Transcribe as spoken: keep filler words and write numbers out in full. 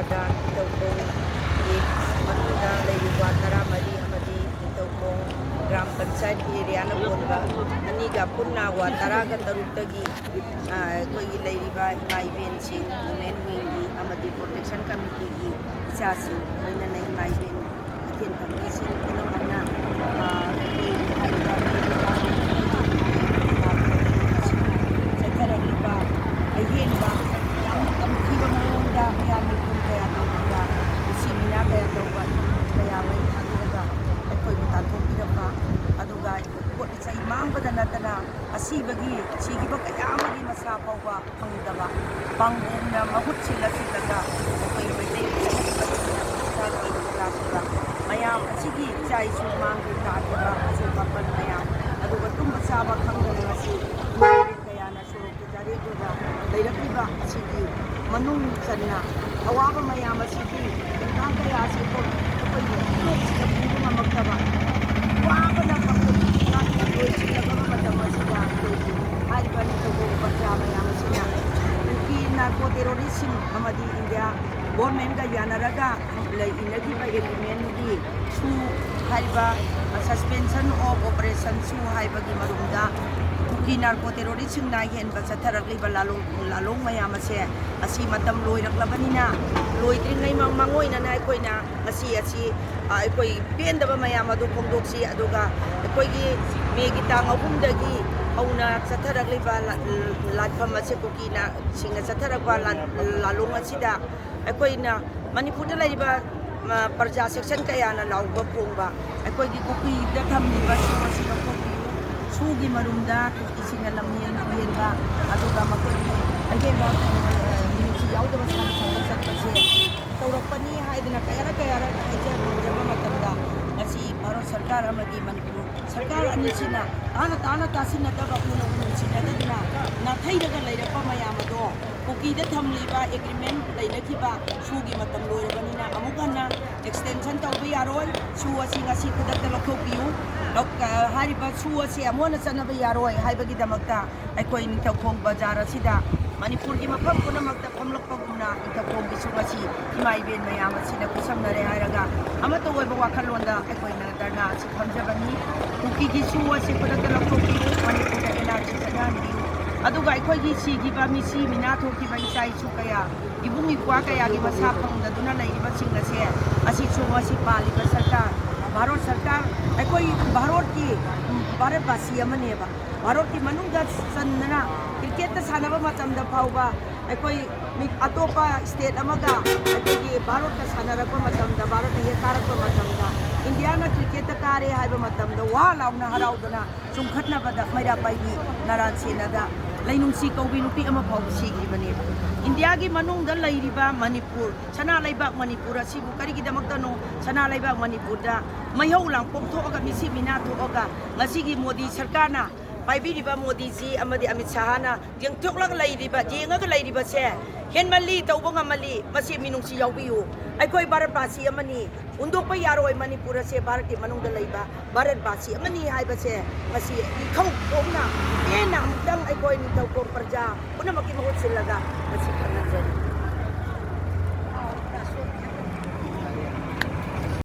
ꯅꯤꯡꯊꯧꯈꯣꯡꯒꯤ ꯃꯅꯨꯡꯗ ꯂꯩꯔꯤꯕ ꯋꯥꯔꯗ ꯇꯔꯥꯃꯔꯤ ꯑꯃꯗꯤ ꯅꯤꯡꯊꯧꯈꯣꯡ ꯒ꯭ꯔꯥꯝ ꯄꯟꯆꯥꯌꯠꯀꯤ ꯑꯦꯔꯤꯌꯥꯅ ꯀꯣꯟꯕ ꯑꯅꯤꯒ ꯄꯨꯟꯅ ꯋꯥꯔꯗ ꯇꯔꯥꯒ ꯇꯔꯨꯛꯇꯒꯤ, ꯑ, ꯑꯩꯈꯣꯏꯒꯤ ꯂꯩꯔꯤꯕ ꯏꯃꯥ ꯏꯕꯦꯟꯁꯤꯡ, ꯋꯨꯃꯦꯟ ꯋꯤꯡꯒꯤ ꯑꯃꯗꯤ ꯄ꯭ꯔꯣꯇꯦꯛꯁꯟ ꯀꯃꯤꯇꯤꯒꯤ ꯏꯆꯥꯁꯤꯡ, ꯂꯣꯏꯅꯅ ꯏꯃꯥ ꯏꯕꯦꯟ ꯏꯊꯦꯟ ꯐꯝꯕꯤꯁꯤꯡ ꯄꯨꯝꯅꯃꯛꯅ, ꯑ, ꯑꯩꯈꯣꯏ ꯍꯥꯏꯔꯤꯕ ꯆꯠꯊꯔꯛꯂꯤꯕ ꯑꯍꯦꯟꯕ ꯌꯥꯝꯅ ꯇꯝꯊꯤꯕ ꯃꯑꯣꯡꯗ ꯃꯤꯌꯥꯝꯒꯤ ꯈꯨꯟ ꯀꯌꯥ ꯇꯧꯕꯗ ꯅꯨꯡꯁꯤ ꯃꯤꯅꯥ ꯀꯌꯥ ꯇꯧꯕ ꯀꯌꯥ ꯃꯩ ꯊꯥꯗꯣꯛꯑꯒ ꯑꯩꯈꯣꯏꯕꯨ ꯇꯥꯟꯊꯣꯛꯄꯤꯔꯛꯄ, ꯑꯗꯨꯒ ꯄꯣꯠ ꯆꯩ ꯃꯥꯡꯕꯗ ꯅꯠꯇꯅ ꯑꯁꯤꯕꯒꯤ, ꯁꯤꯈꯤꯕ ꯀꯌꯥ ꯑꯃꯒꯤ ꯃꯁꯥ ꯐꯥꯎꯕ ꯐꯪꯗꯕ ꯄꯥꯡꯒꯣꯝꯅ ꯃꯍꯨꯠ ꯁꯤꯜꯂꯛꯈꯤꯕꯗ ꯑꯩꯈꯣꯏ ꯃꯩꯇꯩ ꯂꯥꯛꯈꯤꯕ ꯃꯌꯥꯝ ꯑꯁꯤꯒꯤ ꯏꯆꯥ ꯏꯁꯨ ꯃꯥꯡꯗꯨ ꯇꯥꯈꯤꯕ ꯑꯁꯣꯛ ꯑꯄꯟ ꯃꯌꯥꯝ, ꯑꯗꯨꯒ ꯇꯨꯝꯕ ꯆꯥꯕ ꯈꯪꯗꯅ ꯉꯁꯤ ꯀꯌꯥꯅ ꯁꯣꯔꯣꯛꯇ ꯆꯥꯔꯦꯡꯗꯨꯗ ꯂꯩꯔꯛꯂꯤꯕ ꯑꯁꯤꯒꯤ ꯃꯅꯨꯡ ꯆꯟꯅ ꯑꯋꯥꯕ ꯃꯌꯥꯝ ꯑꯁꯤꯒꯤ ꯈꯣꯡꯊꯥꯡ ꯀꯌꯥ ꯑꯁꯤ ꯑꯩꯈꯣꯏ ꯏꯊꯣꯛꯁꯤꯗ ꯄꯨꯕ ꯉꯝꯃꯛꯇꯕ ꯋꯥꯕꯅ ꯄꯥꯡꯒꯜ ꯂꯣꯏꯁꯤꯜꯂꯕ ꯃꯇꯝ ꯑꯁꯤꯗ ꯑꯩꯈꯣꯏꯒꯤ ꯍꯥꯏꯔꯤꯕ ꯅꯤꯡꯊꯧꯈꯣꯡ ꯄ꯭ꯔꯖꯥ ꯃꯌꯥꯝ ꯑꯁꯤꯅ ꯀꯨꯀꯤ ꯅꯥꯔꯀꯣ ꯇꯦꯔꯣꯔꯤꯁꯁꯤꯡ ꯑꯃꯗꯤ ꯏꯟꯗꯤꯌꯥ ꯒꯣꯔꯃꯦꯟꯒ ꯌꯥꯅꯔꯒ ꯂꯩ, ꯏꯅꯈꯤꯕ ꯑꯦꯒ꯭ꯔꯤꯃꯦꯟꯒꯤ ꯁꯨ ꯍꯥꯏꯔꯤꯕ Suspension of Operation ꯁꯨ ꯍꯥꯏꯕꯒꯤ ꯃꯔꯨꯝꯗ ꯀꯨꯀꯤ ꯅꯥꯔꯀꯣ ꯇꯦꯔꯣꯔꯤꯁꯁꯤꯡꯅ ꯍꯦꯟꯕ ꯆꯠꯊꯔꯛꯂꯤꯕ ꯂꯥꯂꯣꯡ, ꯂꯥꯂꯣꯡ ꯃꯌꯥꯝ ꯑꯁꯦ ꯑꯁꯤ ꯃꯇꯝ ꯂꯣꯏꯔꯛꯂꯕꯅꯤꯅ, ꯂꯣꯏꯗ꯭ꯔꯤꯉꯩ ꯃ-, ꯃꯥꯡꯑꯣꯏꯅꯅ ꯑꯩꯈꯣꯏꯅ ꯉꯁꯤ ꯑꯁꯤ, ꯑ, ꯑꯩꯈꯣꯏ ꯄꯦꯟꯗꯕ ꯃꯌꯥꯝ ꯑꯗꯨ ꯐꯣꯡꯗꯣꯛꯁꯤ꯫ ꯑꯗꯨꯒ ꯑꯩꯈꯣꯏꯒꯤ ꯃꯦꯒꯤ ꯇꯥꯡ ꯑꯍꯨꯝꯗꯒꯤ ꯍꯧꯅ ꯆꯠꯊꯔꯛꯂꯤꯕ ꯂꯥ-, ꯂꯥꯟꯐꯝ ꯑꯁꯦ ꯀꯨꯀꯤꯅ ꯁꯤꯡꯅ ꯆꯠꯊꯔꯛꯄ ꯂꯥꯟ-, ꯂꯥꯂꯣꯡ ꯑꯁꯤꯗ ꯑꯩꯈꯣꯏꯅ ꯃꯅꯤꯄꯨꯔꯗ ꯂꯩꯔꯤꯕ, ꯑ, ꯄ꯭ꯔꯖꯥ section ꯀꯌꯥꯅ ꯂꯥꯎꯕ ꯐꯣꯡꯕ ꯑꯩꯈꯣꯏꯒꯤ ꯀꯨꯀꯤꯗ ꯊꯝꯂꯤꯕ ꯁꯨ ꯑꯁꯤ ꯂꯧꯊꯣꯛꯄꯤꯌꯨ꯫ ꯁꯨꯒꯤ ꯃꯔꯨꯝꯗ ꯀꯨꯀꯤꯁꯤꯡꯅ ꯂꯝꯍꯦꯟ ꯇꯨꯍꯦꯟꯕ, ꯑꯗꯨꯒ ꯃꯈꯣꯏꯒꯤ ꯑꯍꯦꯟꯕ, ꯑ, ꯃꯤꯅꯨꯡꯁꯤ ꯌꯥꯎꯗꯕ ꯁꯥꯟꯅ ꯈꯣꯠꯅ ꯆꯠꯄꯁꯦ ꯇꯧꯔꯛꯄꯅꯤ ꯍꯥꯏꯗꯅ ꯀꯌꯥꯔꯛ ꯀꯌꯥꯔꯛ ꯍꯥꯏꯖ ꯉꯝꯖꯕ ꯃꯇꯝꯗ, ꯉꯁꯤ ꯚꯥꯔꯠ ꯁꯔꯀꯥꯔ ꯑꯃꯗꯤ ꯃꯅꯤꯄꯨꯔ ꯁꯔꯀꯥꯔ ꯑꯅꯤꯁꯤꯅ ꯇꯥꯅ ꯇꯥꯅ ꯇꯥꯁꯤꯟꯅꯗꯕ, ꯎꯅ ꯎꯅ ꯎꯅꯁꯤꯟꯅꯗꯗꯨꯅ ꯅꯥꯊꯩꯔꯒ ꯂꯩꯔꯛꯄ ꯃꯌꯥꯝ ꯑꯗꯣ ꯀꯨꯀꯤꯗ ꯊꯝꯂꯤꯕ ꯑꯦꯒ꯭ꯔꯤꯃꯦꯟ ꯂꯩꯅꯈꯤꯕ ꯁꯨꯒꯤ ꯃꯇꯝ ꯂꯣꯏꯔꯕꯅꯤꯅ ꯑꯃꯨꯛ ꯍꯟꯅ extension ꯇꯧꯕ ꯌꯥꯔꯣꯏ꯫ ꯁꯨ ꯑꯁꯤ ꯉꯁꯤ ꯈꯨꯗꯛꯇ ꯂꯧꯊꯣꯛꯄꯤꯌꯨ꯫ ꯂꯧ-, ꯑ, ꯍꯥꯏꯔꯤꯕ ꯁꯨ ꯑꯁꯤ ꯑꯃꯨꯛ ꯍꯟꯅ ꯆꯠꯅꯕ ꯌꯥꯔꯣꯏ ꯍꯥꯏꯕꯒꯤꯗꯃꯛꯇ ꯑꯩꯈꯣꯏ ꯅꯤꯡꯊꯧꯈꯣꯡ ꯕꯖꯥꯔ ꯑꯁꯤꯗ ꯃꯅꯤꯄꯨꯔꯒꯤ ꯃꯐꯝ ꯄꯨꯝꯅꯃꯛꯇ ꯐꯝꯂꯛꯄꯒꯨꯝꯅ ꯏꯊꯛꯂꯣꯝꯒꯤꯁꯨ ꯉꯁꯤ ꯏꯃꯥ ꯏꯕꯦꯟ ꯃꯌꯥꯝ ꯑꯁꯤꯅ ꯈꯨꯠꯁꯝꯅꯔꯦ ꯍꯥꯏꯔꯒ ꯑꯃꯠꯇ ꯑꯣꯏꯕ ꯋꯥꯈꯜꯂꯣꯟꯗ ꯑꯩꯈꯣꯏꯅ ꯙꯔꯅꯥ ꯑꯁꯤ ꯐꯝꯖꯕꯅꯤ꯫ ꯀꯨꯀꯤꯒꯤ ꯁꯨ ꯑꯁꯤ ꯈꯨꯗꯛꯇ ꯂꯧꯊꯣꯛꯄꯤꯌꯨ, ꯃꯅꯤꯄꯨꯔꯗ ꯑꯦꯟ ꯑꯥꯔ ꯁꯤ ꯆꯠꯅꯍꯟꯕꯤꯌꯨ꯫ ꯑꯗꯨꯒ ꯑꯩꯈꯣꯏꯒꯤ ꯁꯤꯈꯤꯕ ꯃꯤꯁꯤ ꯃꯤꯅꯥ ꯊꯣꯛꯈꯤꯕ ꯏꯆꯥ ꯏꯁꯨ ꯀꯌꯥ, ꯏꯕꯨꯡ ꯏꯄ꯭ꯋꯥ ꯀꯌꯥꯒꯤ ꯃꯁꯥ ꯐꯪꯗꯗꯨꯅ ꯂꯩꯔꯤꯕꯁꯤꯡ ꯑꯁꯦ, ꯑꯁꯤꯁꯨ ꯉꯁꯤ ꯄꯥꯜꯂꯤꯕ ꯁꯔꯀꯥꯔ, ꯚꯥꯔꯠ ꯁꯔꯀꯥꯔ, ꯑꯩꯈꯣꯏ ꯚꯥꯔꯠꯀꯤ, ꯎꯝ, ꯚꯥꯔꯠꯕꯥꯁꯤ ꯑꯃꯅꯦꯕ꯫ ꯚꯥꯔꯠꯀꯤ ꯃꯅꯨꯡꯗ ꯆꯟꯗꯅ ꯀ꯭ꯔꯤꯀꯦꯠꯇ ꯁꯥꯟꯅꯕ ꯃꯇꯝꯗ ꯐꯥꯎꯕ ꯑꯩꯈꯣꯏ ꯃꯤ ꯑꯇꯣꯞꯄ ꯁ꯭ꯇꯦꯠ ꯑꯃꯒ ꯑꯩꯈꯣꯏꯒꯤ ꯚꯥꯔꯠꯀ ꯁꯥꯟꯅꯔꯛꯄ ꯃꯇꯝꯗ, ꯚꯥꯔꯠꯅ ꯍꯦꯛ ꯀꯥꯔꯛꯄ ꯃꯇꯝꯗ, ꯏꯟꯗꯤꯌꯥꯅ ꯀ꯭ꯔꯤꯀꯦꯠꯇ ꯀꯥꯔꯦ ꯍꯥꯏꯕ ꯃꯇꯝꯗ ꯋꯥ ꯂꯥꯎꯅ ꯍꯔꯥꯎꯗꯅ ꯆꯨꯝꯈꯠꯅꯕꯗ ꯃꯩꯔꯥ ꯄꯥꯏꯕꯤ ꯅꯔꯥꯟ ꯁꯦꯟꯅꯗ ꯂꯩꯅꯨꯡꯁꯤ ꯀꯧꯕꯤ ꯅꯨꯄꯤ ꯑꯃ ꯐꯥꯎꯕ ꯁꯤꯈꯤꯕꯅꯦꯕ꯫ ꯏꯟꯗꯤꯌꯥꯒꯤ ꯃꯅꯨꯡꯗ ꯂꯩꯔꯤꯕ ꯃꯅꯤꯄꯨꯔ, ꯁꯅꯥ ꯂꯩꯕꯥꯛ ꯃꯅꯤꯄꯨꯔ ꯑꯁꯤꯕꯨ ꯀꯔꯤꯒꯤꯗꯃꯛꯇꯅꯣ ꯁꯅꯥ ꯂꯩꯕꯥꯛ ꯃꯅꯤꯄꯨꯔꯗ ꯃꯩꯍꯧ ꯂꯥꯡꯄꯣꯛ ꯊꯣꯛꯑꯒ, ꯃꯤꯁꯤ ꯃꯤꯅꯥ ꯊꯣꯛꯑꯒ ꯉꯁꯤꯒꯤ ꯃꯣꯗꯤ ꯁꯔꯀꯥꯔꯅ, ꯄꯥꯏꯕꯤꯔꯤꯕ ꯃꯣꯗꯤꯖꯤ ꯑꯃꯗꯤ ꯑꯃꯤꯠ ꯁꯍꯥꯅ ꯌꯦꯡꯊꯣꯛꯂꯒ ꯂꯩꯔꯤꯕ, ꯌꯦꯡꯉꯒ ꯂꯩꯔꯤꯕꯁꯦ ꯍꯦꯟꯃꯜꯂꯤ, ꯇꯧꯕ ꯉꯝꯃꯜꯂꯤ꯫ ꯃꯁꯤ ꯃꯤꯅꯨꯡꯁꯤ ꯌꯥꯎꯕꯤꯌꯨ꯫ ꯑꯩꯈꯣꯏ ꯚꯥꯔꯠꯕꯥꯁꯤ ꯑꯃꯅꯤ, ꯍꯨꯟꯗꯣꯛꯄ ꯌꯥꯔꯣꯏ꯫ ꯃꯅꯤꯄꯨꯔ ꯑꯁꯦ ꯚꯥꯔꯠꯀꯤ ꯃꯅꯨꯡꯗ ꯂꯩꯕ ꯚꯥꯔꯠꯕꯥꯁꯤ ꯑꯃꯅꯤ ꯍꯥꯏꯕꯁꯦ ꯉꯁꯤ ꯏꯈꯧ ꯀꯣꯛꯅ ꯄꯦꯟꯅ ꯑꯃꯨꯛꯇꯪ ꯑꯩꯈꯣꯏ ꯅꯤꯡꯊꯧꯈꯣꯡ ꯄ꯭ꯔꯖꯥ ꯄꯨꯝꯅꯃꯛꯀꯤ ꯃꯍꯨꯠ ꯁꯤꯜꯂꯒ ꯉꯁꯤ